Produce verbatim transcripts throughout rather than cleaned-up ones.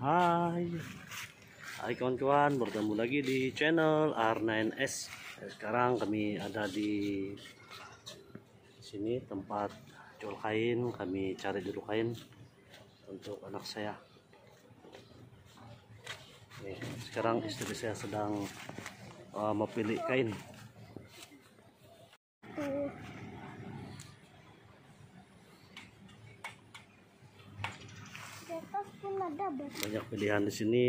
Hai. Hai kawan-kawan, bertemu lagi di channel R nine S. Sekarang kami ada di sini tempat jual kain, kami cari dulu kain untuk anak saya. Ni, sekarang isteri saya sedang, uh, memilih kain. Di atas pun ada batu. Banyak pilihan di sini.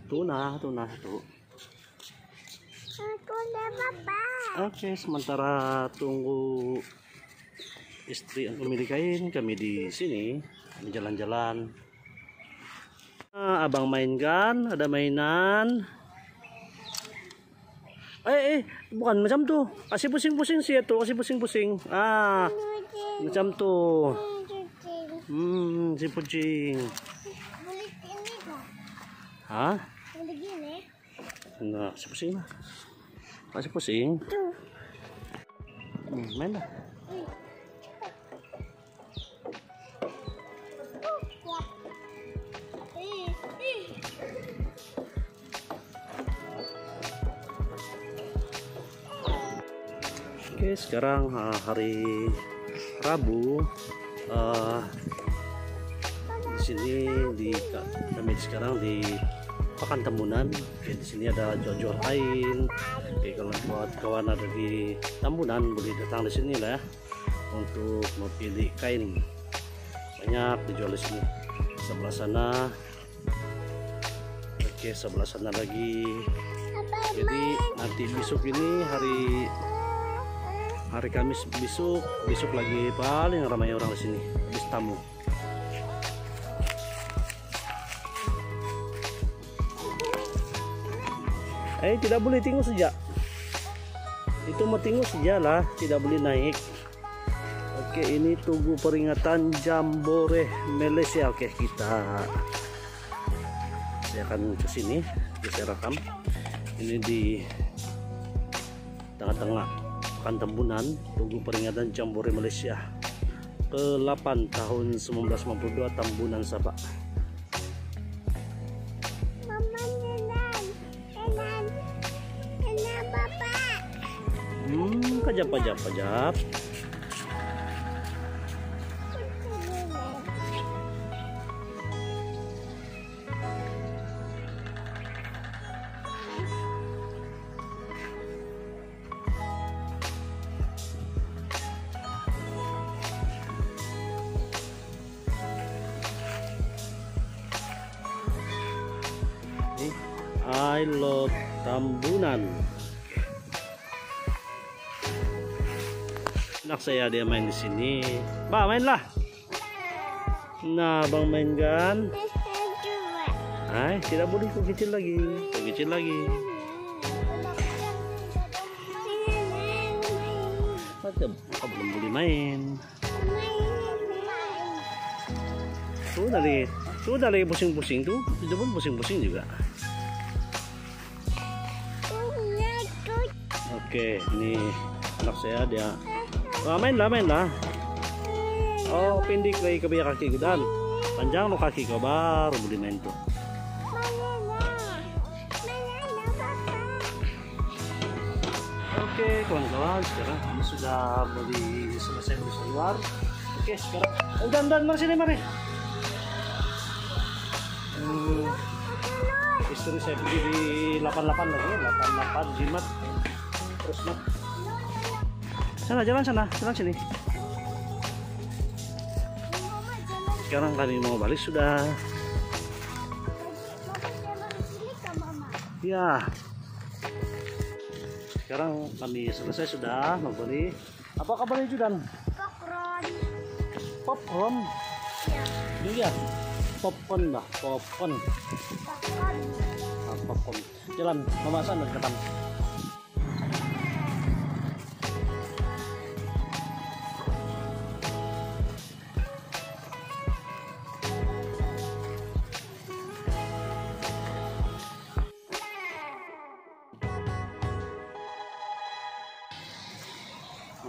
Tu nah, tu nah, tu. Aku dah, Papa. Okey, sementara tunggu isteri untuk memilih kain, kami di sini, kami jalan-jalan. Ah, abang main kan, ada mainan. Eh, eh, bukan macam tu. Kasih pusing-pusing siya tu, kasih pusing-pusing. Ah, macam tu. Hmm, si pusing. Boleh ini tak? Ha? Boleh gini? Nah, si pusing lah. Kasih pusing. Tu. Hmm, main lah. Okey, sekarang, ah, hari Rabu, ah, di sini di, kami sekarang di Pekan Tambunan. Okey, di sini ada jual-jual kain. Okey, kalau buat kawan ada di Tambunan, boleh datang di sini lah ya. Untuk memilih kain. Banyak dijual di sini. Sebelah sana. Okey, sebelah sana lagi. Jadi, nanti besok ini hari, hari Khamis besok, besok lagi paling ramai orang di sini. Habis tamu. Eh, tidak boleh, tengok saja. Itu mau tengok sajalah, tidak boleh naik. Okey, ini tugu peringatan Jambore Malaysia. Okey, kita, saya akan ke sini, saya rekam. Ini di tengah-tengah Pekan Tambunan, tugu peringatan Jambore Malaysia ke lapan tahun sembilan belas sembilan puluh dua, Tambunan, Sabah. Mama, Nenek, Nenek, Nenek, Papa. Hmm, kejap, kejap, kejap. Ni, I love Tambunan. Anak saya dia main di sini. Bah, mainlah. Nah, abang main kan? Hai, tidak boleh, kau kecil lagi. Kau kecil lagi. Macam kau belum boleh main. Sudah lagi, sudah lagi pusing-pusing tu. Itu pun pusing-pusing juga. Okey, ni anak saya dia. Ah, mainlah, mainlah. Oh, pendek lagi kau punya kaki, Gudan. Panjang lo kaki kau, baru boleh main tu. Okey, kawan-kawan, sekarang kami sudah beli, selesai beli keluar. Okey, sekarang, eh, Dan, Dan, mari sini, mari. Hmm, isteri saya pergi di lapan lapan lagi, lapan lapan, jimat. Terus, Mat. Sana, jalan sana, jalan sini. Sekarang kami mau balik sudah. Ya. Sekarang kami selesai sudah membeli. Apa kau beli, Judan? Popcorn. Popcorn? Ya. Iya. Popcorn dah, popcorn. Popcorn. Ah, popcorn. Jalan, mama sana ke depan.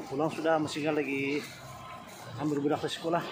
Pulang sudah, masih tinggal lagi ambil budak dari sekolah.